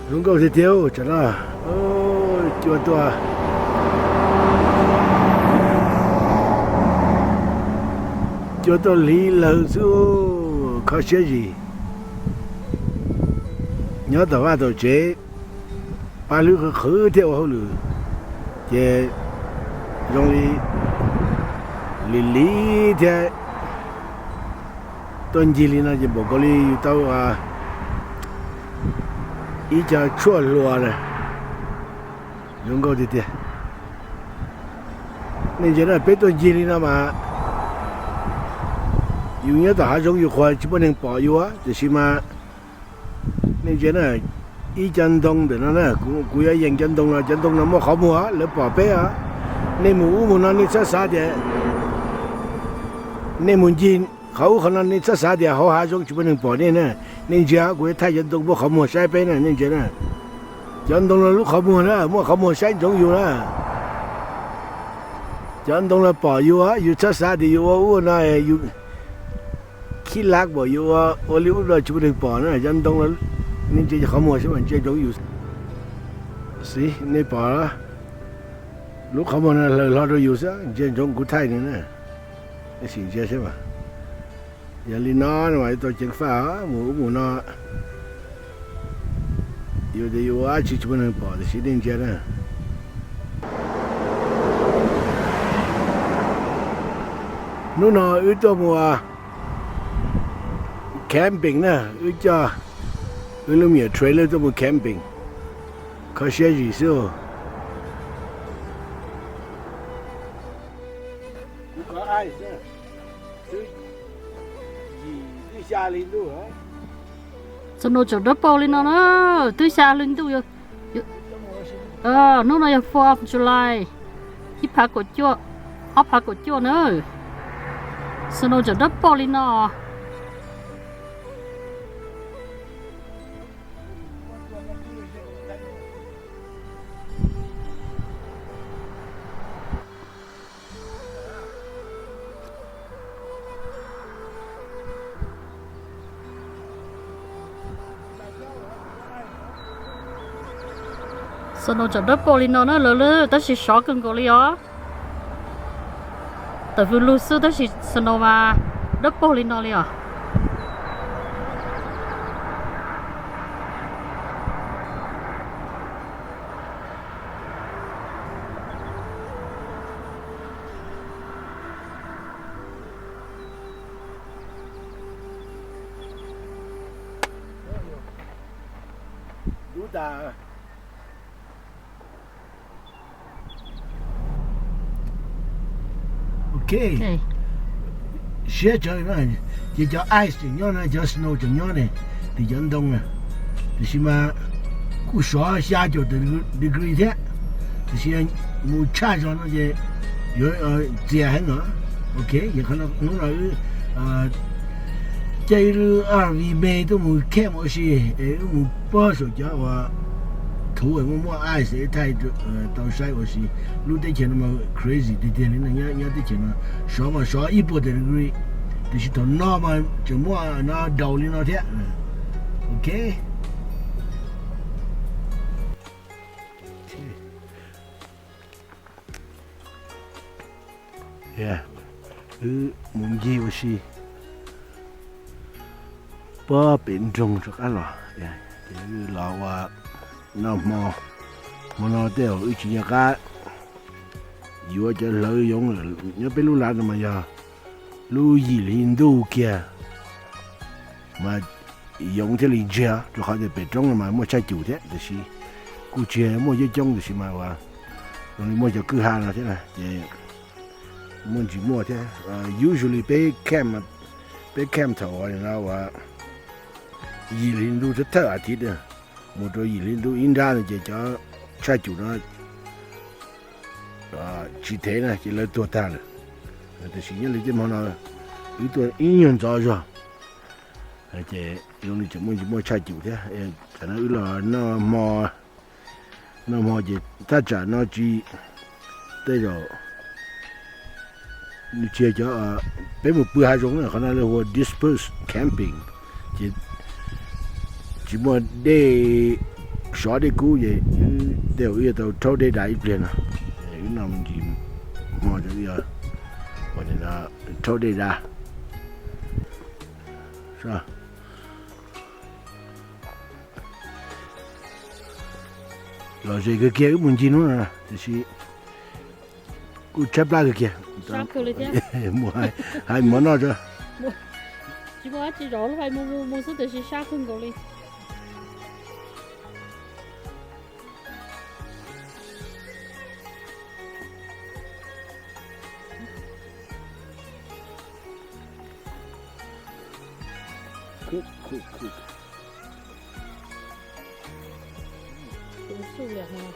Zoo nkauj tiag tiag tsam no. Cua tuaj, cua tuaj hliv lawg xwb, kho siab zis. Nyob tom vaj tom tsev, pab hlwb qhwv qhwv thiab ua hauj lwm, ces zoo li lim lim thiab tuaj ncig li no ces npaum nkaus li yus tau ib co tshuaj hlua na. Zoo nkauj tiag tiag. Nej ntsia na, peb tuaj ncig li no mas yus nyob tom hav zoov yus qhuas tsis muaj neeg pom yus, tiam sis mas nej ntsia na, ib co ntoo ntawm no na, kuv yuav yees cov ntoo no, cov ntoo no muaj qhov muag lawv pom peb os. Nej mus ub mus no nej txhob xav tias, nej mus ncig qhov ub qhov no nej txhob xav tias hauv hav zoov tsis muaj neeg pom nej na. Nej ntsia, kuv yuav thaij cov ntoo muaj qhov muag saib peb na, nej ntsia na. Cov ntoo no lub qhov muag na, muaj qhov muag saib ntsoov yus na. Cov ntoo no pom yus, yus txhob xav tias yus ua ub no yus khib lab pom yus ua li ub no tsis muaj neeg pom na. Cov ntoo no, nej ntsia qhov muag saib mas ntsia ntsoov yus. Xib, nej pom lub qhov muag no hlaws hlo rau yus xwb, ntsia ntsoov kuv thaij no na. Sim ntsia saib mas. Yog li no no mas yuav tau ceev faj mus ub mus no. Yus tias yus ua dab tsi tsis muaj neeg pom tiam sis nej ntsia na. Hnub no wb tuaj mus camping na, wb coj wb lub me nyuam trailer tuaj mus camping, kho siab zim xwb. Snow tseem dawb paug li no na, twb xya hli ntuj. Hnub no yog four of July, ib phav kaum cuaj, ob phav kaum cuaj na. Snow tseem dawb paug li no. Snow tseem dawb paug li no na lawv, tab sis sov kawg nkaus li os. Tawm vwm lug xwb tab sis snow mas dawb paug li no li os. Ok, siab tsawv na. Ces cov ice tseem nyob na, cov snow tseem nyob ne, tim cov ntoo na. Tiam sis mas kuj sov xya caum degree thiab, tiam sis mus tshaj zog no ces yuav txias heev os. Ok, hnub no wb caij ib lub R V me tuaj mus camp ua si, es wb mus pob saum cov uas thuv muaj muaj ice es thaij tau saib ua si. Lub teb chaws no mas crazy tiag tiag li no, nyob teb chaws no sov mas sov ib puas degree, tiam sis thaum no mas tseem muaj no daus li no thiab. Ok. Wb mus ncig ua si puag pem nroog rov qab los, ces wb los ua noj hmo. Hmo no tej zaum wb tsis nco qab yuav cov hlawv yoov lawm. Nyob peb lub lav no mas yog lub yim hli ntuj kiag mas yoov thiaj li ntsiag, rau qhov tias pem roob no mas muaj tshaj cum thiab, tiam sis kuj tsis muaj coob coob, tiam sis mas ua zoo li muaj cov kwj ha no thiab na, ces muaj ntsis muaj thiab. Usually peb camp, peb camp thaum no ua yim hli ntuj thawj thawj as thiv, mus rau yim hli ntuj ib nrab no ces cov tshaj cum no tsis thev na ces lawv tuag tag lawm. Tiam sis nyob li tej hmo no wb tuaj ib nyuag ntxov zog, ces zoo li tseem muaj ntsis muaj tshaj cum thiab. Tam no wb los noj hmo, noj hmo ces thaj tsam no tsis, tej zaum nws tsis yog cov, peb mus pw hav zoov na, qhov no lawv hu ua dispersed camping, ces tsis muaj dej Sov dej kub ces wb tej zaum wb yuav tau rhaub dej da ib pliag no. Wb noj me ntsis hmo ces wb yuav rhaub dej da. Lom zem kawg kiag wb mus ncig hnub no tiam sis kuj tshaib plab kawg kiag. Mus hais mov noj tso. Tsis muaj dab tsi zov, lub hais mus mus mus xwb tiam sis sab kawg nkaus li. Tus xub liam no.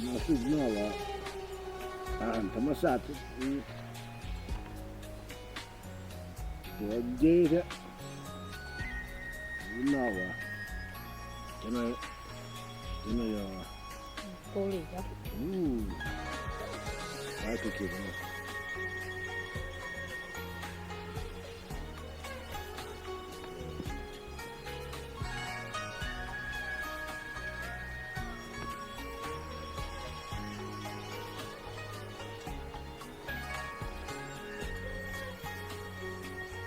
No xub noj los tav heem thaum mab xaj thiab, tuav nceb thiab. Wb noj uas cov no, cov no yog kau lim, qab kawg kiag.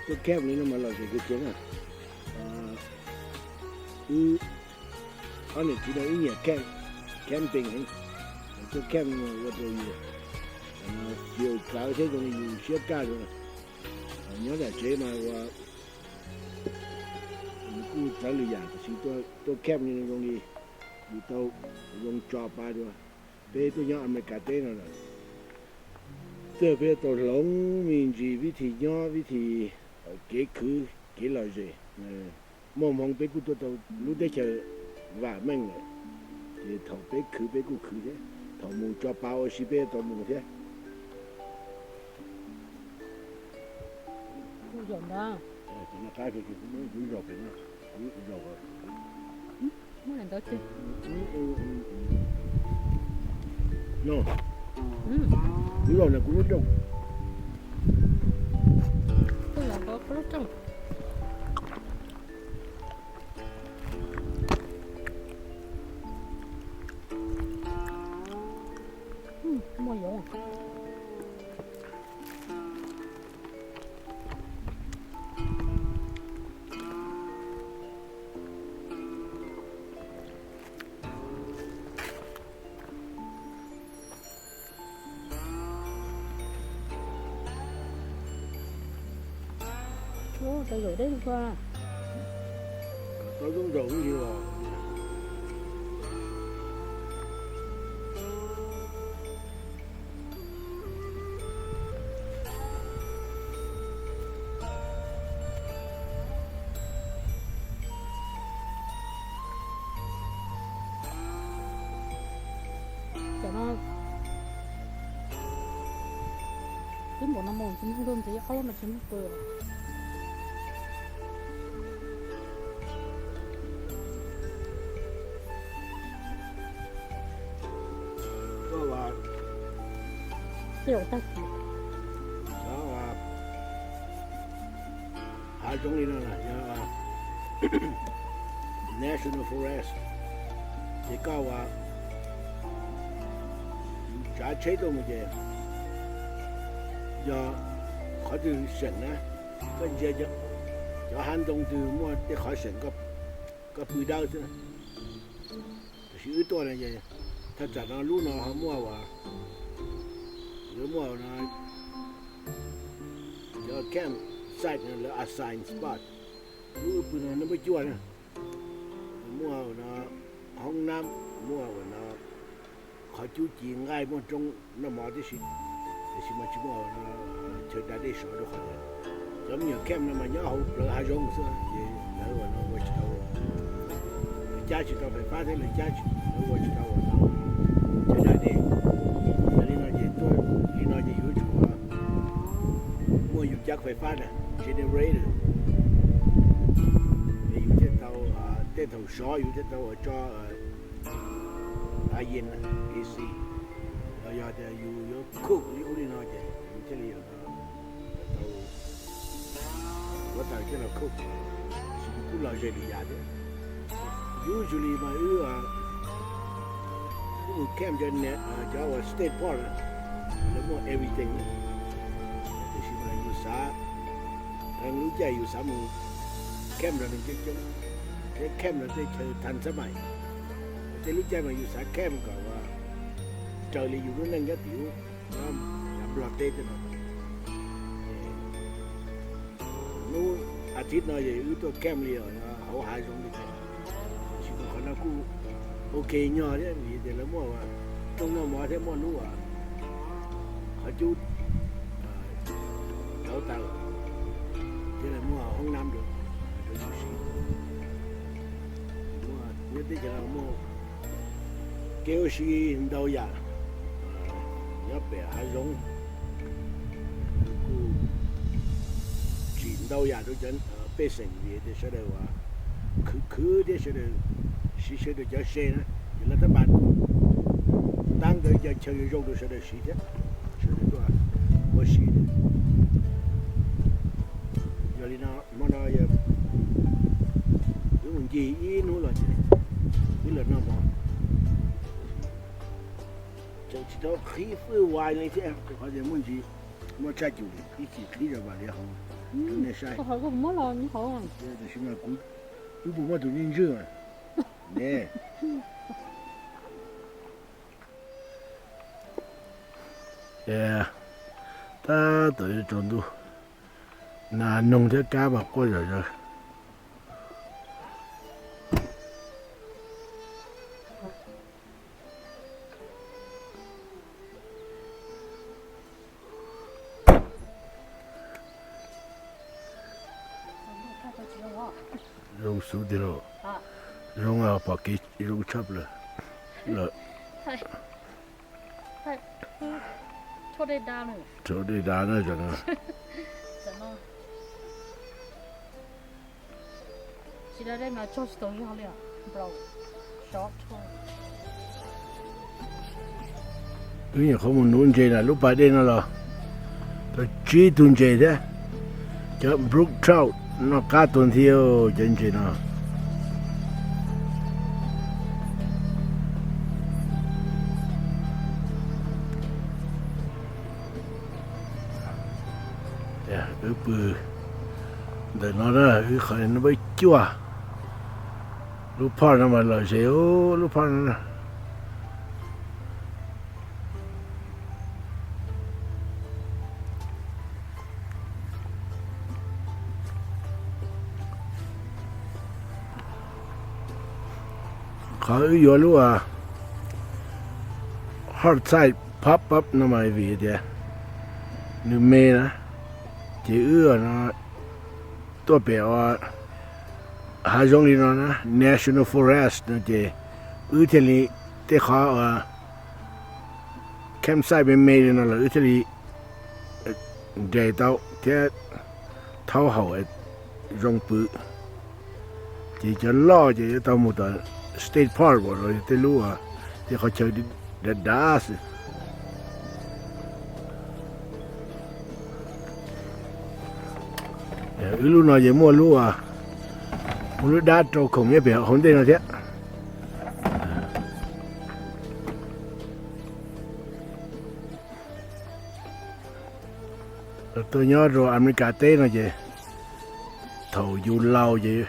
Tuaj camp li no mas lom zem kawg kiag na. Wb ob niam txiv no wb nyiam camp, camping heev. Tuaj camp ua rau yus feel good thiab zoo li yus siab kaj zoo. Nyob nram tsev mas ua nws kuj txawv lwm yam tiam sis tuaj camp li no zoo li yus tau zoo tso pa dua. Peb tuaj nyob Amelikas teb no lawm, txawm peb tau hloov me ntsis vib thim nyob, vib thim kev khwv, kev lom zem, muaj hmoo peb kuj tuaj tau lub teb chaws vam meej lawm. Ces thaum peb khwv peb kuj khwv thiab, thaum mus tso pa ua si peb tau mus thiab. Kuv zaum ntawd, kuv zaum pem no, kuv zaum, kuv zaum no, kuv zaum ntawm kuv lub rooj. Kuv zaum kuv lub rooj. Muaj yoov. Tau zaum deb lug. Tau zaum li os. Cov no twb npaum no mus tsis muaj ntuj ntxiv, ob lub no tsis muaj pw. Tej zaum tag kis. Hav zoov li no yog National Forest, ces koj ua tsav tsheb tuaj mus ces yog qhov twg seem na, koj ntsia cov hav ntoo twg muaj tej qhov seem koj pw dawb xwb. Tab sis wb tuaj no ces thaj tsam no lub no ho muaj ua, lawv muaj no, cov camp site no lawv assign spot. Lub wb pw no nab npawb cuaj na, muaj ua no hoob nab, muaj ua no qhov cub ci nqaij, muaj roob noj mov tib si, tiam sis mas tsis muaj chaw da dej sov rau qhov ntawd. Cov me nyuam camp no mas nyob hauv plawv hav zoov xwb ces lawv ua no ua tsis tau, lawv cab tsis tau fais fab thiab lawv cab, lawv ua tsis tau ua no chaw da dej. Yog li no ces tuaj li no ces yuav tsum muaj yus cab fais fab na, generator, es yus thiaj tau, tej thaum sov yus thiaj tau ua tso av yees, A C. Los yog tias yus yuav cook li ub li no ces yus thiaj li yuav tau ua taws coj los cook. Tab sis yus kuj lom zem lwm yam thiab. Usually mas wb, wb mus camp cov, cov uas state park na, lawv muaj everything. Tiam sis mas yus xav, lub caij yus xav mus camp nrog neeg coob coob, thiab camp nrog tej chaw thaj xab mais. Tej lub caij mas yus xav camp kom raws li yus lub neej nyob tim ub, nyob Nplog teb tej no. Hnub a thiv no ces wb tuaj camp li hauv hav zoov li thiab, tiam sis qhov no kuj ok nyog thiab vim tias lawv muaj rooj noj mov thiab muaj lub qhov cub rauv taws, thiab lawv muaj hoob nab rau yus siv. Nyob teb chaws no muaj kev ua si ntau yam, nyob pem hav zoov kuj tsim ntau yam rau cov pej xeem vim tias sawv daws uas khwv khwv thiab sawv daws siv sawv daws cov se na, ces lawv tab mas tab rau ib co chaw zoo zoo rau sawv daws siv thiab, sawv daws tuaj ua si thiab. Yog li no hmo no yog wb mus ncig ib hnub los ces wb los noj mov. Tseem tsis tau qhib fwj vais li thiab, qhov tias muaj ntsis, muaj tshaj cum ib chim qhib zog vam li hauv rau nej saib. Tiam sis mas kuv, wb puas muaj tus me ntswj ne. Tab tom yuav tsaus ntuj, nas noog thiab kab mas quaj zom zaws. Zoo xwb tiag lauj. Zoo, pom kev zoo tshaj plaws lawm. Rhaub dej dav na, cov no. Wb nyuam qhuav mus nuv ntses na, lub pas dej no los tau tsib tug ntses thiab. Cov brook trout noj qab tuag nthi cov ntses no. Wb pw ntawm no na, wb qhov no peb cuaj. Lub phoj no mas lom zem, lub phoj no. Qhov wb yuav lub heart sign pop up no mas vim tias nws me na, ces wb no tuaj pem hav zoov li no na, national forest no ces wb thiaj li, tej qhov campsite me me li no los wb thiaj li nres tau thiab thaub haum zoo pw. Ces cov loj ces yuav tau mus tom state park los tej lub, tej qhov chaw dav dav xwb. Wb lub no ces muaj lub, muaj lub dab rau khoom nyob pem hauv ntej no thiab. Tuaj nyob rau Amelikas teb no ces thaum yus laus ces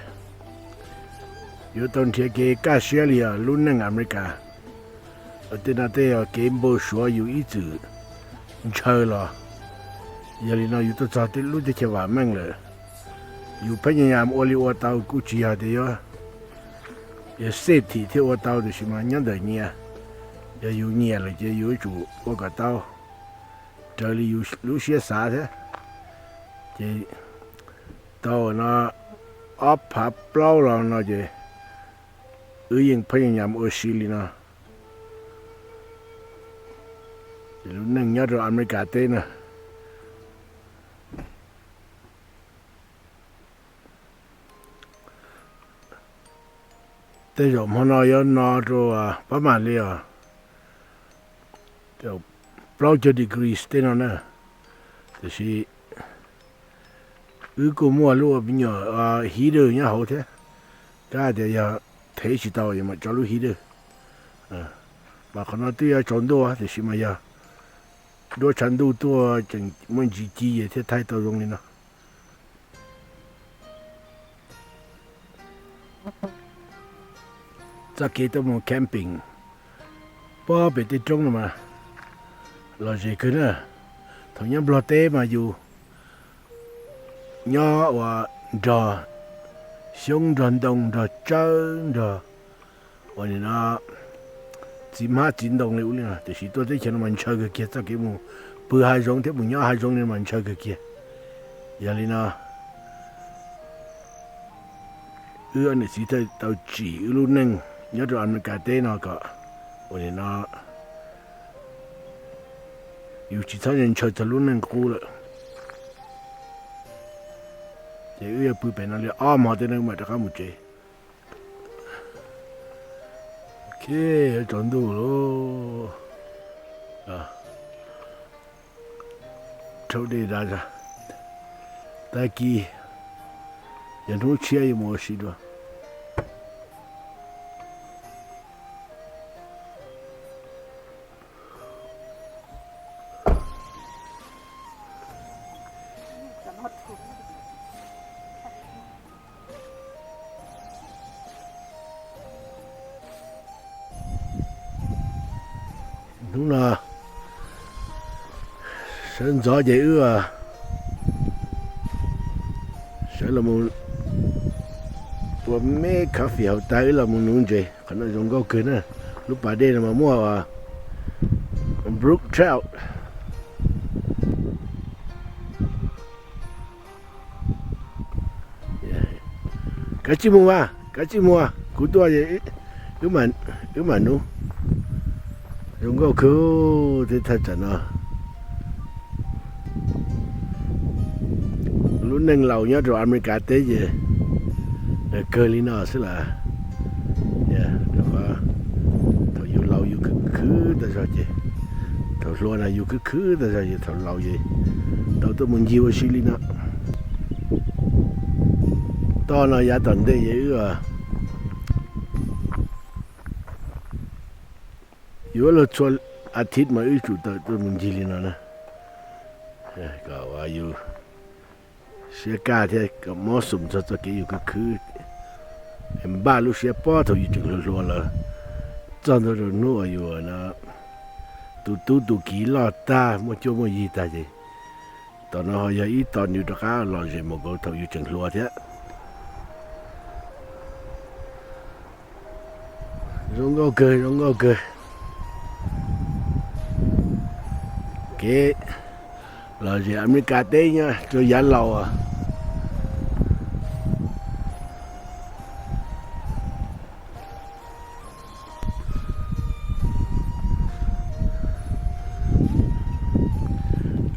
yuav tau nrhiav kev kaj siab li os lub neej Amelikas. Tej no tej yog kev npau suav yus ib txwm ntshaw los. Yog li no yus tuaj txog lub teb chaws vam meej lawm, yus pheej nyas ua li ua tau kuj tsis yog tias yuav, yuav xej thim thiaj ua tau, tiam sis mas nyob ntawm nyias, yog yus nyiam lawm ces yus yuav tsum ua kom tau raws li yus lub siab xav thiab. Ces tau no ob phav plaub los no ces wb yeej pheej nyas ua si li no. Ces lub neej nyob rau Amelikas teb na, tej zaum hmo no yuav no rau pab mam li os, plaub caug degrees tej no na. Tiam sis wb kuj muaj lub me nyuam heater nyob hauv thiab, kab tias yog Tsev tsis tau, yuav mam tso lub heater. Mas qhov no twb yuav tsaus ntuj tiam sis mas yog duab tshav ntuj tuaj tseem muaj ntsis ci es thiaj thaij tau zoo li no. Txoj kev tuaj mus camping pob pem tej roob no mas lom zem kawg na. Thaum nyob Nplog teb mas yus nyob ua nrog xyoob nrog ntoo nrog tsawb nrog ua li no txiv hmab txiv ntoo li ub li no, tiam sis tuaj teb chaws no mas ntshaw kawg kiag. Txoj kev mus pw hav zoov thiab mus nyob hav zoov li no mas ntshaw kawg kiag. Yog li no wb niam txiv thiaj tau tsim wb lub neej nyob rau Amelikas teb no kom ua li no yus tsis txhob ntshaw txog lub neej qub lawm. Ces wb yuav pw pem no li ob hmo tej no mam rov qab mus tsev. Ok, tsaus ntuj lawm. Rhaub dej da, tag kis yog hnub tshiab yuav mus ua si dua. Hnub no sawv ntxov ces wb sawv los ua me coffee haus tag wb los mus nuv ntses. Qhov no zoo nkauj kawg na. Lub pas dej no mas muaj brook trout. Kav tsij mus mas, kav tsij mus, kuv tuaj, wb mam nuv. Zoo nkauj kawg thiab thaj tsam no. Lub neej laus nyob rau Amelikas teb ces kawg li no xwb las. Rau qhov thaum yus laus yus khwv khwv tag zog ces thaum hluas no yus khwv khwv tag zog ces thaum laus ces tau tuaj mus ncig ua si li no. Toj no yav tom ntej ces wb yuav luag txhua a thiv mas wb tsum tawm tuaj mus ncig li no na, kom yus siab kaj thiab kom mob xum txog txoj kev yus khwv khwv, npaj lub siab pob thaum yus tseem hluas hluas lawm, txog ntua rau hnub uas yus tus tub tus kiv loj tag muaj cuab muaj yig tag ces tom no ho yog ib tog nws rov qab lom zem mus nkaus thaum yus tseem hluas thiab. Zoo nkauj kawg, zoo nkauj kawg. Kev lom zem Amelikas teb nyob rau yav laus.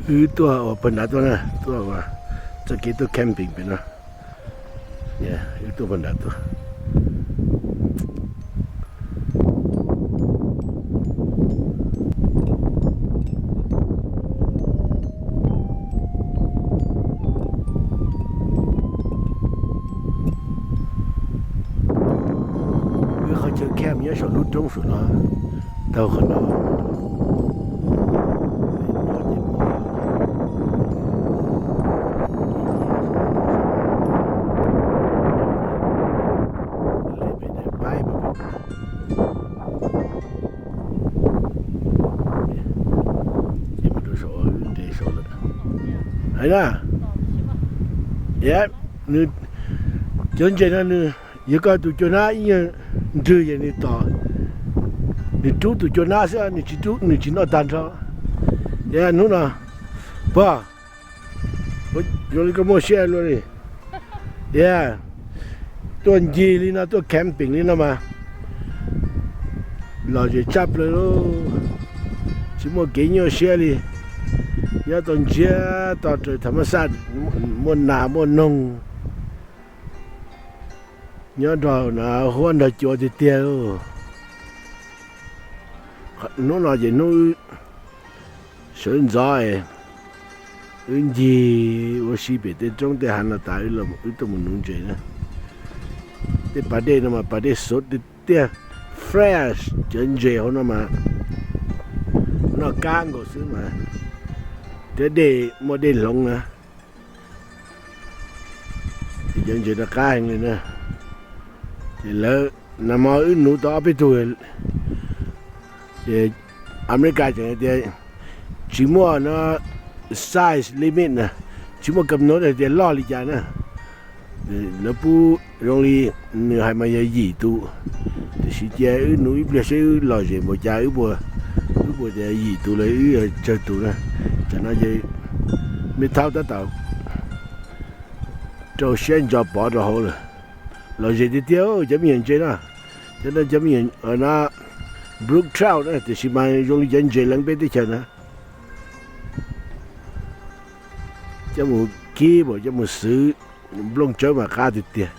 Wb tuaj ua pag nrad tuaj na, tuaj ua txoj kev tuaj camping pem no. Wb tuaj pag nrad tuaj. Wb qhov chaw camp nyob saum lub roob saum no, taug qhov no. Ces mus rau saum de saud lawm. Hais na, nws cov ntses no nws yog koj tus cua hnab ib nyuag nrwg ces nws tom, nws rub tus cua hnab xwb, nws tsis rub, nws tsis noj tag nrho. Hnub no, pog, zoo li koj muaj siab luaj li. Tias tuaj ncig li no, tuaj camping li no mas lom zem tshaj plaws lauj. Tsis muaj kev nyuaj siab li. Nyob tau ntsiag to raws tham mas xaj, muaj nas muaj noog, nyob nrog nas huab nrog cua tiag tiag lauj. Hnub no ces hnub sawv ntxov, wb ncig ua si pem tej roob tej hav no tas wb tuaj mus nuv ntses na. Tej pas dej no mas pas dej sov tiag tiag, fresh, cov ntses hauv no mas noj kab nkaus xwb mas, thiab dej muaj dej hloov na. Ces cov ntses no qab heev li na. Ces lawv, nag hmo wb nuv tau ob peb tug, ces Amelikas tseem hais tias tsis muaj no size limit na, tsis muaj kam nod hais tias loj li cas na. Lawv pub zoo li nws hais mas yog yim tus, tiam sis cia wb nuv ib pliag seb wb lom zem npaum cas, wb puas, wb puas tias yim tus los wb yuav tsawg tus na. Tsam no ces me thaub tab tom rau siab ntso pov rau hauv lawm. Lom zem tiag tiag cov me nyuam ntses na. Cov no cov me nyuam no brook trout na, tiam sis mas zoo li cov ntses leej peb teb chaws na. Coj mus kib, coj mus xwv nplooj tsawb mas qab tiag tiag.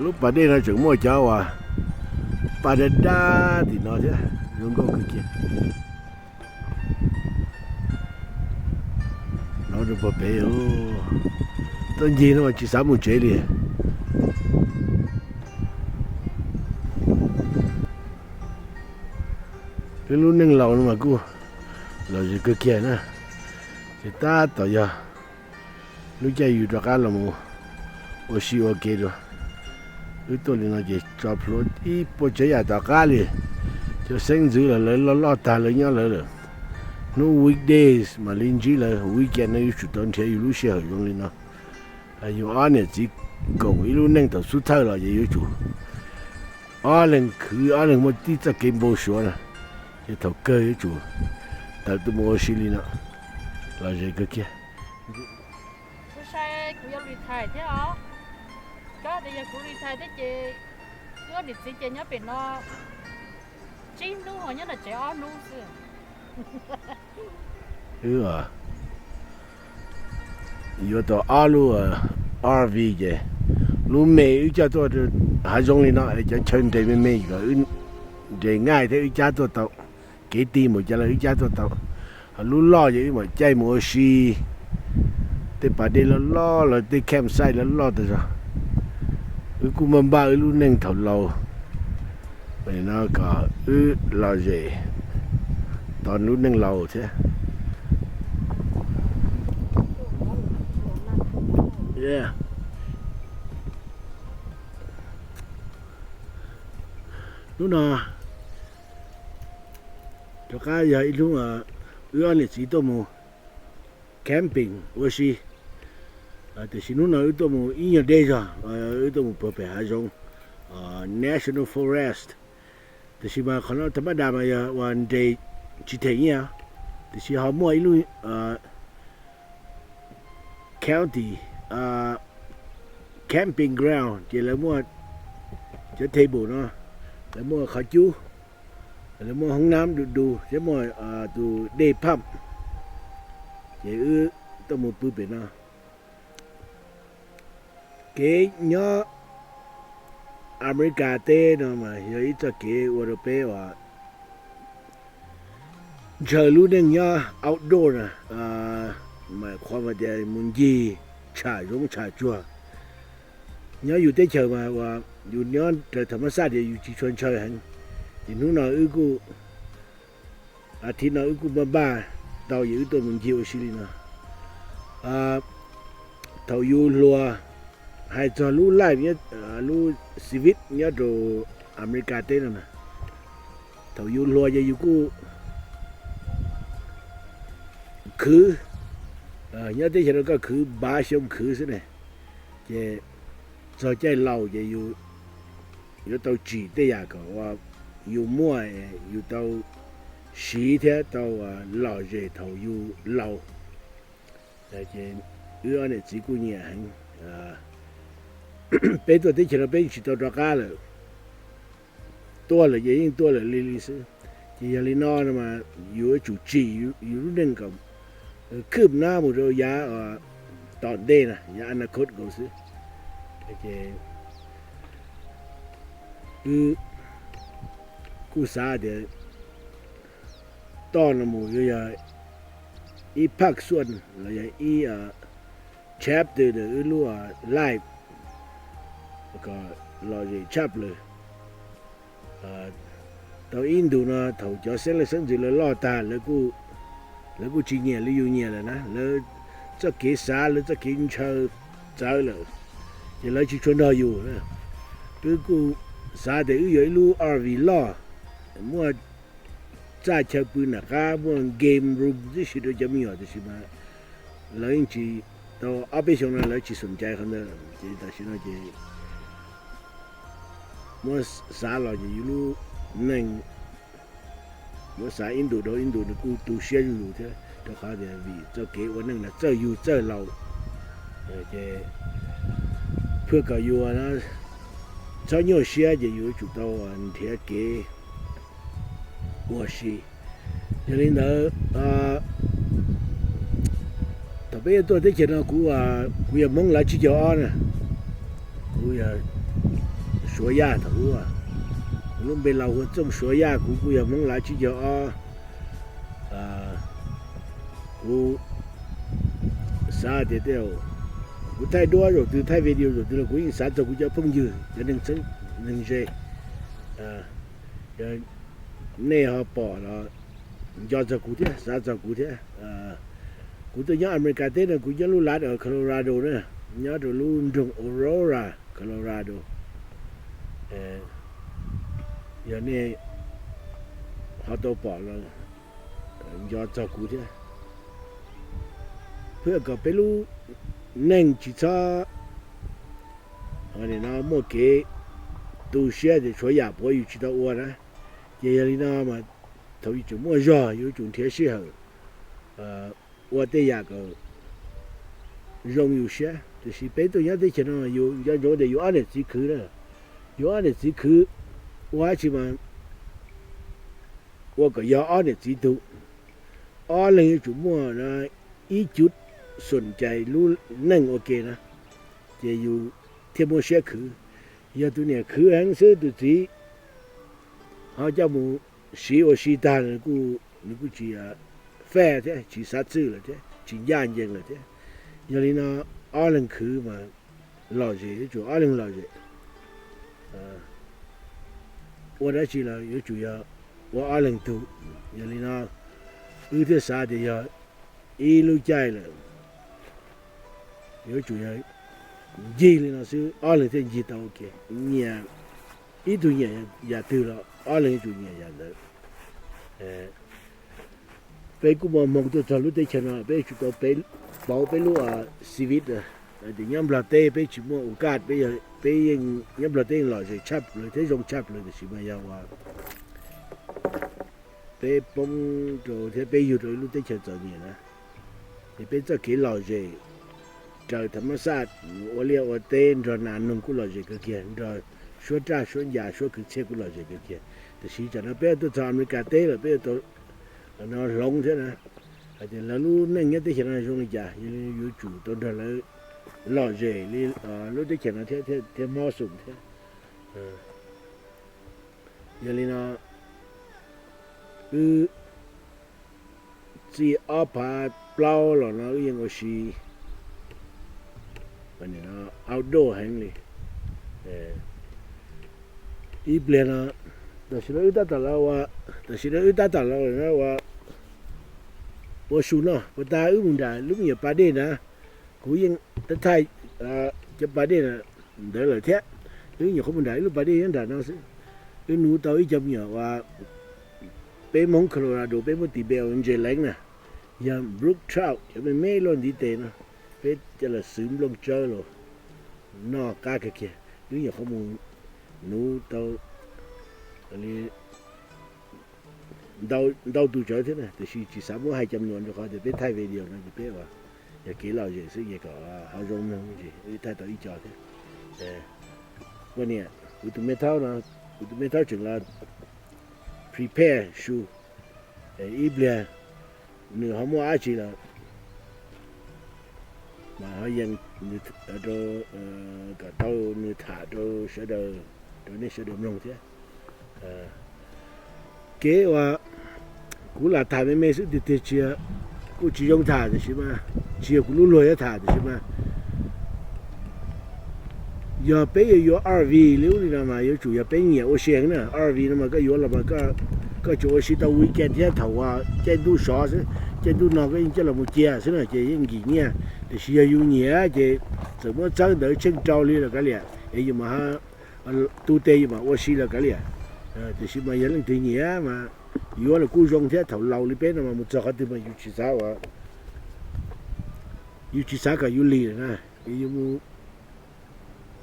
Lub pas dej no tseem muaj cov uas paj dab dab tim no thiab, zoo nkauj kawg kiag. Hnov rau puag pem, tuaj ncig no mas tsis xav mus tsev li. Wb lub neej laus no mas kuj lom zem kawg kiag na. Ces tab tom yog lub caij yus rov qab los mus ua si ua ke dua. Wb tuaj li no ces tso plhuav ib puas tsav yam tom qab li. Cov xeeb ntxwv los lawv loj loj tag lawv nyob lawv lawm. Hnub weekdays mam li ntsib lawv, weekend no yuav tsum tau nrhiav yus lub sij hawm zoo li no. Yus ob niam txiv koom ib lub neej thaum xub thawj los ces yuav tsum ob leeg khwv, ob leeg muaj tib txoj kev npau suav na. Ces thaum kawg yuav tsum tawm tuaj mus ua si li no, lom zem kawg kiag. Kuv sai kuv yuav retire thiab os. Koj tias yog kuv retire thiab ces wb niam txiv ces nyob pem no tsib hnub ho nyob ntawm tsev ob hnub xwb. Wb yuav tau ob lub R V ces lub me wb coj tuaj hav zoov li no es cov chaw nres me me kom wb nres nqaij thiab wb cab tuaj tau. Kev ti npaum cas los wb cab tuaj tau. Ho lub loj ces wb mam caij mus ua si tej pas dej loj loj los tej campsite loj loj tas zog. Wb kuj npaj npaj wb lub neej thaum laus no kom wb lom zem tau lub neej laus thiab. Hnub no rov qab yog ib hnub wb ob niam txiv tuaj mus camping ua si. Tiam sis hnub no wb tuaj mus ib nyuag deb zog, wb tuaj mus puag pem hav zoov National Forest. Tiam sis mas qhov no tha mab das mas yog uas nres tsis them nyiaj, tiam sis ho muaj ib lub county camping ground ces lawv muaj cov table no, lawv muaj qhov cub, lawv muaj hoob nab du du thiab muaj tus dej pump. Ces wb tuaj mus pw pem no. Kev nyob Amelikas teb no mas yog ib txoj kev ua rau peb uas ntshaw lub neej nyob outdoor na, mas qhuav mas tias mus ncig tsham zoov tsham tsuag. Nyob yus teb chaws mas uas yus nyob raws thaum mab xaj tias yus tsis tshua ntshaw heev. Ces hnub no wb kuj, a thiv no wb kuj npaj npaj tau ces wb tuaj mus ncig ua si li no. Thaum yus hluas, hais txog lub life, lub civic nyob rau Amelikas teb no na, thaum yus hluas ces yus kuj khwv, nyob teb chaws no koj khwv npav xyoo khwv xwb ne. Ces txog caij laus ces yus yuav tau tsim tej yam kom ua yus muaj, yus tau siv thiab tau lom zem thaum yus laus. Ces wb ob niam txiv kuj nyiam heev. Peb tuaj teb chaws no peb yeej tsis tau rov qab lawm. Tuaj lawm ces yeej tuaj lawm li li xwb. Ces yog li no no mas yus yuav tsum tsim yus lub neej kom khwb nab mus rau yav tom ntej na, yav anakhot nkaus xwb. Ces wb kuj xav tias toj no mus yuav yog ib phaj xuaj los yog ib chapter ntawm wb lub life. kom lom zem tshaj plaws. Tau ib ntus no thaum cov xeeb leej xeeb ntxwv lawv loj tag, lawv kuj tsis nyiam li yus nyiam lawm na, lawv txoj kev xav lawv txoj kev ntshaw txawv lawm, ces lawv tsis tshua nrog yus. Wb kuj xav tias wb yuav ib lub R V loj, muaj txaj chaw pw nram qab, muaj game room tib si rau cov me nyuam, tiam sis mas lawv yeej tsis, tau ob peb xyoo no lawv tsis xom cai qhov ntawd ces tam sim no ces muab xav los ces yus lub neej, muab xav ib ntus dhau ib ntus nws kuj tu siab zuj zus thiab, rau qhov tias vim txoj kev ua neej no txawj yug txawj laus, ces phaj kom yus txhob nyuaj siab ces yus yuav tsum tau nrhiav kev ua si. Yog li ntawd, thaum peb yuav tuaj teb chaws no kuv, kuv yog Hmoob Lav Tsib Caug Ob na, kuv yog Suav Yaj thaum ub, kuv lub npe laus hu ua Txooj Suav Yaj, kuv kuj yog Hmoob Lav Tsib Caug Ob. Kuv xav tias tej, kuv thaij duab zaum twg thaij video zaum twg los kuv yeej xav txog kuv cov phooj ywg cov neeg txheeb neeg ze. Nej ho pom los nco txog kuv thiab xav txog kuv thiab. Kuv tuaj nyob Amelikas teb no kuv nyob lub lav Colorado na, nyob rau lub nroog Aurora, Colorado. Yog nej ho tau pom los nco txog kuv thiab. Phaj kom peb lub neej tsis txhob no muaj kev tu siab tias tshuav yam puav yus tsis tau ua na. Ces yog li no mas thaum yus tseem muaj zog yus yuav tsum nrhiav sij hawm ua tej yam kom zoo yus siab. Tiam sis peb tuaj nyob teb chaws no yus nco ntsoov tias yus ob niam txiv khwv na, yus ob niam txiv khwv ua dab tsi mas ua kom yog ob niam txiv tug, ob leeg yuav tsum muaj ib cub xom cai lub neej ua ke na, ces yus thiaj muaj siab khwv. Yog tus niam khwv heev xwb tus txiv ho coj mus siv ua si tag, nws kuj tsis faj thiab tsis xav txwj lawm thiab tsis ncaj ncees lawm thiab. Yog li no ob leeg khwv mas lom zem, yuav tsum ob leeg lom zem. Ua dab tsi los yuav tsum yog ua ob leeg tug. Yog li no wb thiaj xav tias yog ib lub caij lawm yuav tsum yog ncig li no xwb ob leeg thiaj ncig tau ua ke. Nyiam, ib tug nyiam yam twg los ob leeg yuav tsum nyiam yam ntawd. Peb kuj muaj hmoo tuaj txog lub teb chaws no peb yuav tsum tau pauv peb lub civic. Tias nyob Nplog teb peb tsis muaj u kaj, peb yeej nyob Nplog teb yeej lom zem tshaj plaws thiab zoo tshaj plaws, tiam sis mas yog uas peb poob rau thiab peb yug rau ib lub teb chaws txom nyem na, ces peb txoj kev lom zem raws tham mas xaj, ua liaj ua teb nrog nas noog kuj lom zem kawg kiag, nrog suab raj suab ncas suab kwv txhiaj kuj lom zem kawg kiag. Tiam sis tsam no peb tuaj txog Amelikas teb lawm peb yuav tau no hloov thiab na, hais tias lawv lub neej nyob teb chaws no zoo li cas, yuav tsum tau nrog lawv lom zem li lub teb chaws no thiab thiab mob xum thiab. Yog li no wb txij ob phav plaub los no wb yeej ua si outdoor heev li. Ib pliag no, tam sim no wb tab tom los, tam sim no wb tab tom los ua, ua su noj, puas tas wb mus nram lub me nyuam pas dej ntawd. Kuv yeej thaij cov pas dej ntawd lawm thiab. Wb nyuam qhuav mus nram ib lub pas dej nyob nram no xwb. Wb nuv tau ib co me nyuam uas peb Hmoob Colorado peb muab tis npe ua ntses leev na, yog brook trout, cov me me luaj ntiv tes no. Peb coj los xwv nplooj tsawb los noj qab kawg kiag. Wb nyuam qhuav mus nuv tau li ntau tus tsawv thiab na, tiam sis tsis xav muab hais cov me nyuam rau qhov tias peb thaij video no ces peb ua yog kev lom zem xwb ces kom ho zoo mloog, wb thaij tau ib co thiab. Poj niam, kuv tus me thaub no, kuv tus me thaub tseem los prepare su, ib pliag nws ho muaj dab tsi los mas ho yees rau, kom tau nws tham rau sawv daws, rau nej sawv daws mloog thiab. Kev uas kuv lam tham me me xwb tiag tiag tsis, kuj tsis zoo tham tiam sis mas, tsis yog kuv lub luag yuav tham tiam sis mas Yog peb yuav yuav R V li ub li no mas yuav tsum yog peb nyiam ua si heev na. R V no mas koj yuav los mas koj tsuas ua si tau weekend thiab thaum uas caij ntuj sov xwb, caij ntuj no koj yeej coj los mus cia xwb na ces yeej nkim nyiaj. Tiam sis yog yus nyiam ces txawm muab txawb ntawd tsheej rau li los kav liam es yus mas tu tes yus mam ua si los kav liam. Tiam sis mas yog leej twg nyiam mas yuav los kuj zoo thiab, thaum laus li peb no mas mus txog qhov twg mas yus tsis xav ua, yus tsis xav kom yus lim lawm na. Yus mus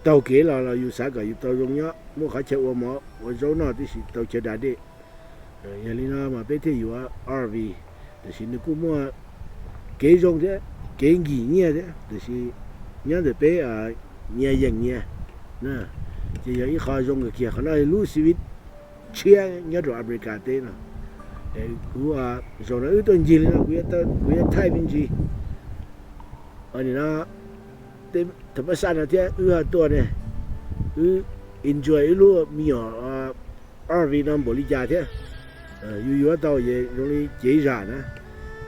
taug kev los los yus xav kom yus tau zoo nyob, muaj qhov chaw ua mov ua zaub noj tib si, tau chaw da dej. Yog li no mas peb thiaj yuav R V, tiam sis nws kuj muaj kev zoo thiab kev nkim nyiaj thiab, tiam sis nyob ntawm peb nyias yeem nyias. Ces yog ib qho zoo kawg kiag. Qhov no lub xib vib tshiab nyob rau Amelikas teb no. Kuv zaum no wb tuaj ncig li no, kuv yuav thaij me ntsis no, thaum pab xaj no thiab wb ho tuaj ne, wb enjoy wb lub me nyuam R V no npaum li cas thiab. Yus yuav tau ces zoo li cev zam na,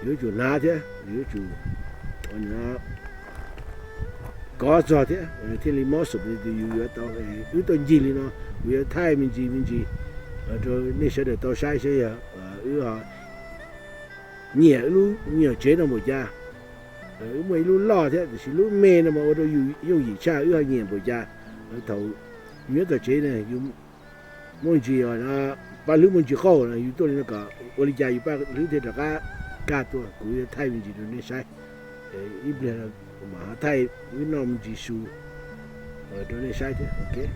yuav tsum hnav thiab yuav tsum kov txog thiab thiaj li mob xum li yus yuav tau. Wb tuaj ncig li no, kuv yuav thaij me ntsis me ntsis rau nej sawv daws tau saib saib yog wb ho nyiam wb lub me nyuam tsev no npaum cas. Wb muaj ib lub loj thiab tiam sis lub me no mas ua rau yus yooj yim tshaj, wb ho nyiam npaum cas. Thaum yus nyob tom tsev ne yus muaj ntsis paj hlwb muaj ntsis qauj no yus tuaj li no kom ua li cas yus paj hlwb thiaj rov qab kaj tuaj. Kuv yuav thaij me ntsis rau nej saib. Ib pliag kuv mam ho thaij wb noj me ntsis su rau nej saib thiab.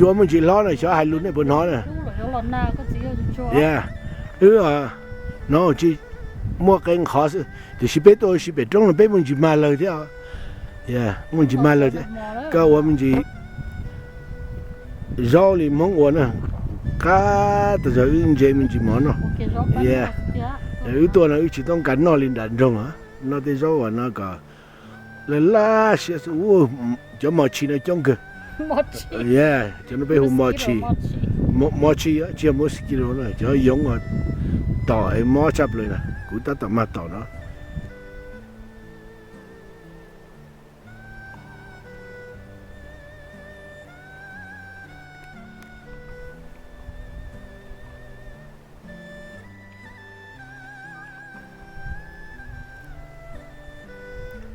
Cua muaj ntsis hlob no xyov hais lus nej puas hnov na. Wb hnov tsis muaj qee qhov xwb, tiam sis peb tuaj ua si pem roob no peb muaj ntsis mag lawg thiab. Muaj ntsis mag lawg thiab. Koj ua me ntsis zaub li Hmoob ua na, qab tas zog wb ntse me ntsis mov noj. Wb tuaj no wb tsis toob kas noj li nram nroog, noj tej zaub uas no kom laj laj siab xwb. Cov mos tshis no coob kawg. Cov no peb hu mos tshis, mos tshis tsis yog mosquito na, cov yoov uas tom es mob tshaj plaws na, kuv tab tom mag tom no.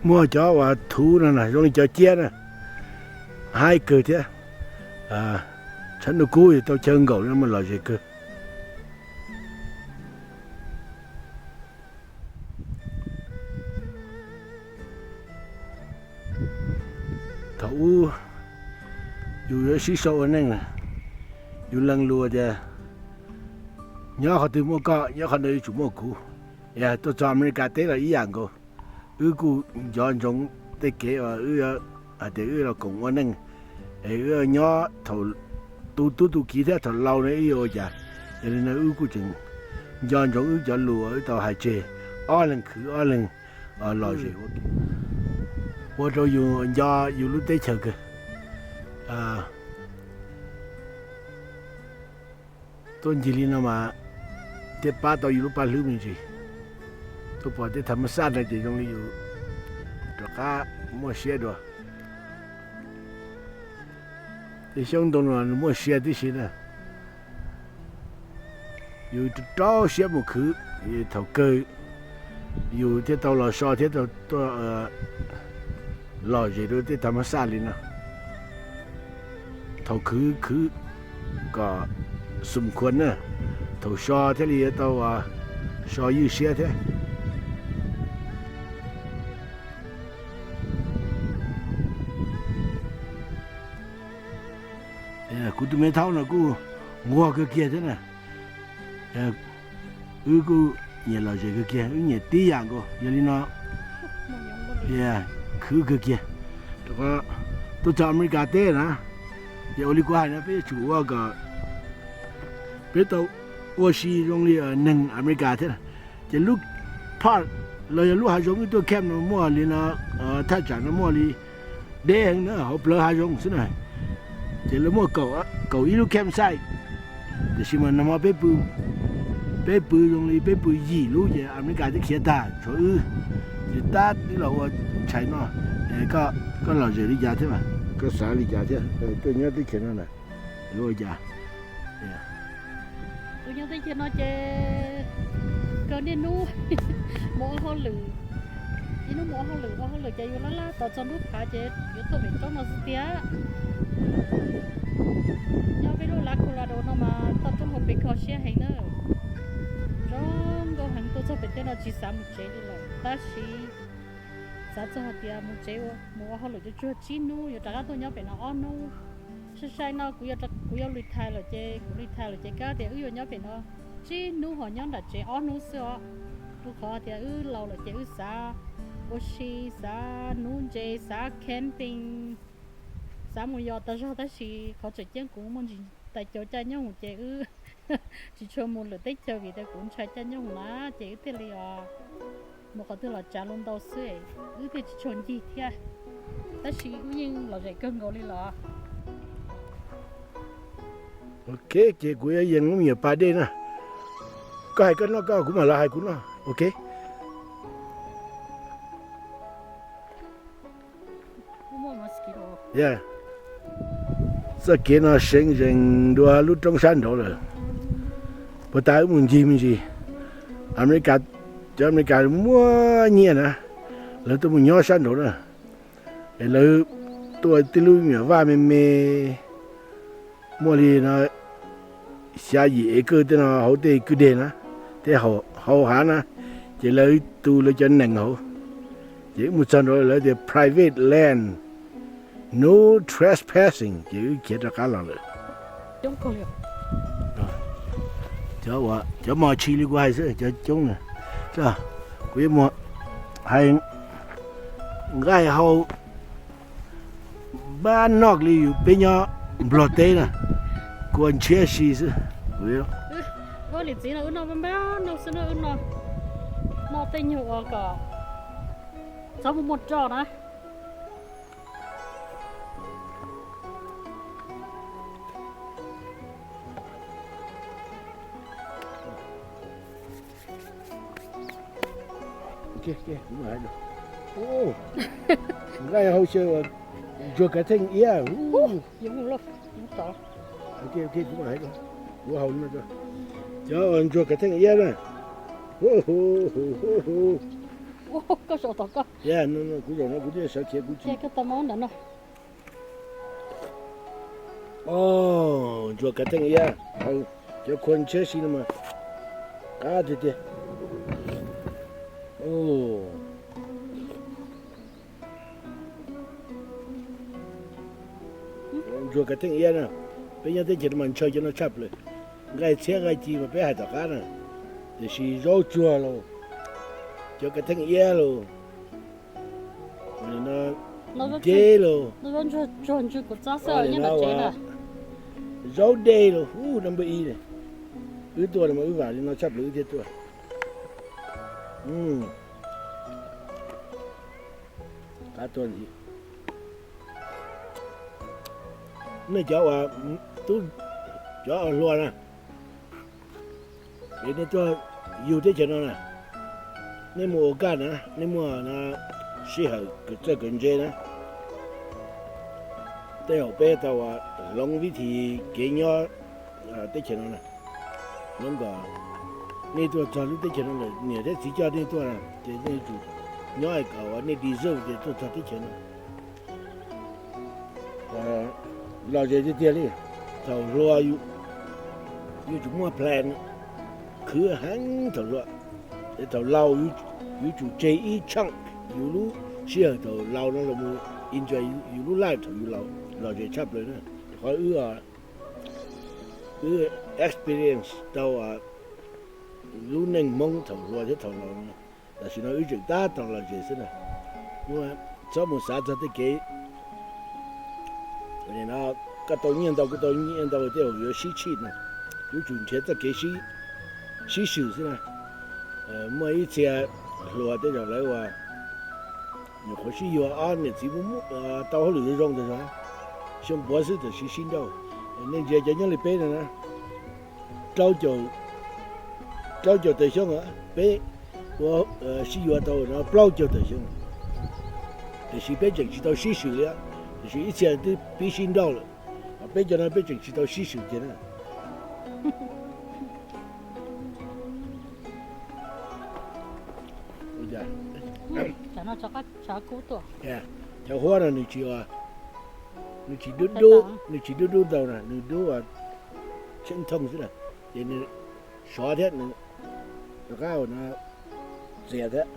Muaj cov uas thuv no zoo li cov ciab na, haib kawg thiab. Tshab ntuj kub tau chaw nkaum no mas lom zem kawg. Thaum ub yus yuav sib sau ua neej, yus lees lus tias nyob qhov twg muaj koj, nyob qhov ntawd yuav tsum muaj kuv. Tuaj txog Amelikas teb los ib yam nkaus, wb kuj nco ntsoov tej kev uas wb hais tias wb los koom ua neej, es wb nyob thaum tu tub tu kiv thiab thaum laus no wb yuav ua cas. Yog li no wb kuj tseem nco ntsoov wb cov lus uas wb tau hais tseg, ob leeg khwv ob leeg lom zem ua ke, ua rau yus nco yus lub teb chaws kawg. Tuaj ncig li no mas thiaj pab tau yus lub paj hlwb me ntsis. Tuaj pom tej thav mab xaj no ces zoo li yus rov qab muaj siab dua. Tej xyoob ntoo no nws muaj sia tib si na. Yus rau siab mus khwv, thaum kawg yus thiaj tau los so thiab tuaj lom zem rau tej thav mab xaj li no. Thaum khwv khwv kom xum khuas na, thaum so thiaj li yuav tau so ywj siab thiab. Kuv tus me thaub no kuj nquag kawg kiag thiab na. Wb kuj nyiam lom zem kawg kiag, wb nyiam tib yam nkaus. Yog li no khwv kawg kiag. Rau qhov tuaj txog Amelikas teb na, ces ua li kuv hais no peb yuav tsum ua kom peb tau ua si zoo li neeg Amelikas thiab. Ces lub park los yog lub hav zoov wb tuaj camp no muaj li no, thaj tsam no muaj li deb heev na, hauv plawv hav zoov xwb na. Ces lawv muaj kaum ib lub campsite, tiam sis mas nag hmo peb pw, peb pw zoo li peb pw yim lub ces Amelikas twb khiav tag tshuav wb. Ces tab wb los ua ntshai no, koj los zem li cas thiab, koj xav li cas thiab, koj nyob teb chaws no na, ua cas? Kuv nyob teb chaws no ces kawg niaj hnub mus ua hauj lwm, ib hnub mus ua hauj lwm, ua hauj lwm ces yuav laj laj tos txog nruab phav ces yuav tuaj pem roob no xwb tiag. Nyob peb lub lav Colorado no mas toj roob hauv pes kho siab heev na. Zoo nkauj heev, tuaj txog pem tej no tsis xav mus tsev li lawm tab sis xav txog hais tias mus tsev mus ua hauj lwm tsuag tsuag tsib hnub yuav rov qab tuaj nyob pem no ob hnub. Sai sai no kuv yuav retire lawm ces, kuv retire lawm ces kab tias wb yuav nyob pem no tsib hnub ho nyob nram tsev ob hnub xwb os. Rau qhov tias wb laus lawm ces wb xav ua si, xav nuv ntses, xav camping, xav mus yos tas zog tab sis qhov tseem ceeb kuv muaj ntsis tais cov caij nyooj ces wb tsis tshua mus lwm teb chaws vim tias kuv ntshai caij nyooj na, ces wb thiaj li os mus qhov twg los tsav los ntau xwb, wb thiaj tsis tshua ncig thiab. Tab sis wb yeej lom zem kawg nkaus li los. Ok, ces kuv yuav yees lub me nyuam pas dej na. Koj hais koj noj koj, kuv mam los hais kuv noj. Ok. Txoj kev no seev zees dua lub roob sab nraud lawm. Puag ta wb mus ncig me ntsis, Amelikas, cov Amelikas muaj nyiaj na, lawv tuaj mus nyob sab nraud na. Es lawv tuaj tej lub me nyuam vaj me me, muaj li no xya yim acre tej no hauv tej kwj deg na, tej hau hav na, ces lawv tu lawv cov nees hauv. Ces wb mus txog nraud lawv tias private land, no trespassing, ces wb khiav rov qab los lawm. Cov mos tshis li kuv hais xwb, cov coob na. Kuv yuav mus hais nqaij hau npab noj li yus peb nyob Nplog teb na, kua ntshiab si xwb. Ua li txiv no wb noj npab noj xwb na, wb noj tej nyuag ua kom txhob muaj muaj roj na. Nqaij hau xyaw ntsuag kav theej iab. Kuv hau, cov uas ntsuag kav theej iab na. Kuv zaum no kuv thiaj sawv khiav kuv tsis. Ntsuag kav theej iab, cov kua ntshiab si no mas qab tiag tiag. Ntsuag kav theej iab na, peb nyob teb chaws no mas ntshaw cov no tshaj plaws. Nqaij txhiab nqaij ci mas peb hais tom qab na, tiam sis zaub tsuag los, cov kav theej iab los, deb los, zaub dej los, hu number ib ne. Wb tuaj no mas wb vam li no tshaj plaws wb thiaj tuaj. Qab tuaj ntxiv. Nej cov uas, tub, cov uas hluas na, es nej tuaj yug teb chaws no na, nej mus ua kaj na, nej muaj sij hawm txawj kawm ntse na, tej zaum peb tau hloov vib thim kev nyob teb chaws no na. Hloov kom nej tuaj txog lub teb chaws no lawm, niam thiab txiv coj nej tuaj na, ces nej yuav tsum nyob kom nej deserve tias tuaj txog teb chaws no. Lom zem tiag tiag li, thaum hluas yuav tsum muaj plan khwv heev thaum hluas, es thaum laus yuav tsum tseg ib chunk yus lub sij hawm thaum laus no los mus enjoy yus lub life thaum yus laus, lom zem tshaj plaws na. Qhov wb, wb experience tau lub neej Hmoob thaum hluas thiab thaum laus no, tam sim no wb tseem tab tom lom zem xwb na. Txhob mus xav txog tej kev koj tau nyiaj ntau, kuv tau nyiaj ntau, tej zaum yuav sib tshij na. Yuav tsum nrhiav txoj kev sib swm xwb na. Muaj ib txhia hluas tej zaum lawv ua nyuam qhuav sib yuav ob niam txiv tau hauj lwm zoo zoo ntawd zog, Xyoo puav xwb tam sim sib nrauj. Nej ntsia cov nyob li peb no na, plaub caug tawm xyoo, peb ua sib yuav tau no plaub caug tawm xyoo, tiam sis peb tseem tsis tau sib swm li, tiam sis ib txhia twb pib sib nrauj lawm. Peb cov no peb tseem tsis tau sib swm kiag na. Cov huab no nws tsis, nws tsis dub dub, nws tsis dub dub ntau na, nws dub tsheej thooj xwb na, ces nws sov thiab nws rov qab txias thiab.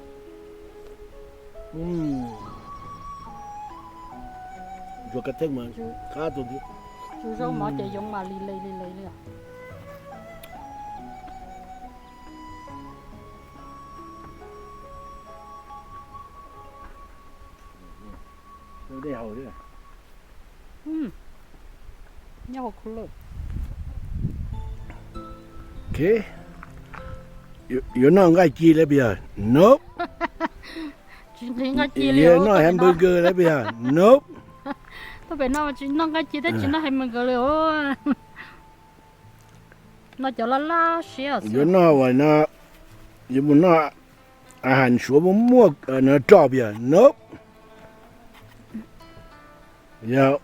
Ntsuag kav theej mas qab tuag thiab. Tsuas zaub mov ces yoov mas li le li le li. Dej haus thiab. Nyob hauv cooler. Yuav noj nqaij ci lawm puas yog? Nope. Tsis nqhis nqaij ci li. Yuav noj hamburger lawm puas yog? Nope. Tuaj pem no tsis noj nqaij ci thiab tsis noj hamburger li. Noj cov laj laj siab. Yuav noj uas no, yuav mus noj a has suav muaj muaj no roj puas yog? Nope. Yog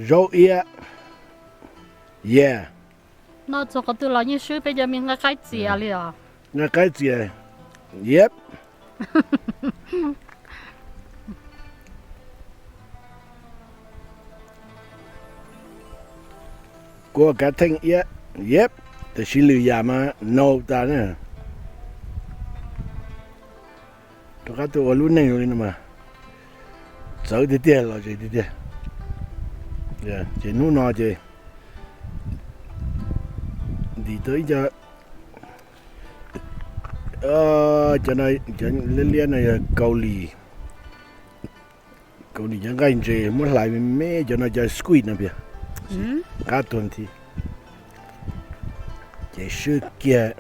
zaub iab. Yeah. Noj txog qhov twg los yeej swb peb cov me nqaij qaib txias li os. Nqaij qaib txias. Yep. Kua kav theej iab. Yep. Tiam sis lwm yam mas nau tas na. Rov qab tuaj ua lub neej li no mas txawv tiag tiag, lom zem tiag tiag. Ces hnub no ces ntim tau ib co, cov liab liab no yog Kaus Lim, Kaus Lim cov nqaij ntses muab hlais me me, cov no cov squid no puas yog? Qab tuag nthi. Ces swb kiag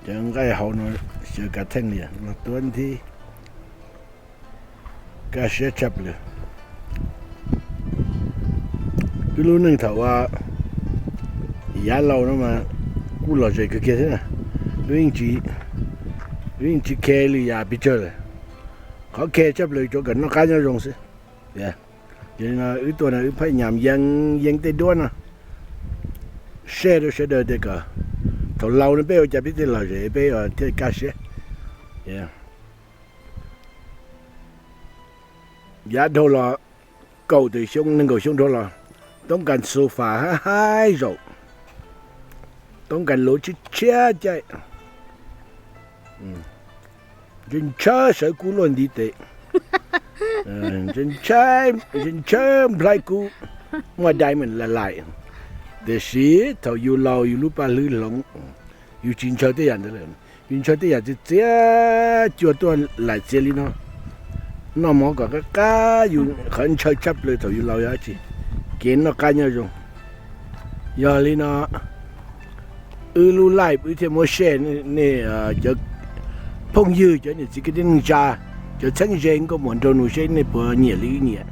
cov nqaij hauv no, xyaw kav theej li no tuag nthi. Kaj siab tshaj plaws. Wb lub neej thaum ua yav laus no mas kuj lom zem kawg kiag thiab na. Wb yeej tsis khe lwm yam pes tsawg lawm. Qhov khe tshaj plaws tsuas kom noj qab nyob zoo xwb. Ces wb tuaj no wb pheej nyam yees yees tej duab no, share rau sawv daws tias kom thaum laus no peb ua cas peb thiaj lom zem, peb thiaj kaj siab. Yav dhau los, kaum tawm xyoo nees nkaum xyoo dhau los, toob kas xu fas haib haib zaum, toob kas luv tshiab tshiab caij, ntshaw ntshaw sawv kub luaj ntiv tes, ntshaw ntshaw nplhaib kub, muaj diamond lais. Tiam sis thaum yus laus yus lub paj hlwb hloov, yus tsis ntshaw tej yam ntawd lawm. Yus ntshaw tej yam txias txias cuag tuaj laim txias li no. Noj mov kom qab qab, yus qhov ntshaw tshaj plaws thaum yus laus yog dab tsi? Kev noj qab nyob zoo. Yog li no, wb lub live wb thiaj muab share nej cov phooj ywg, cov niam txiv kwv tij neej tsa, cov txheeb ze nkauj muam nraug nus seb nej puas nyiam li wb nyiam.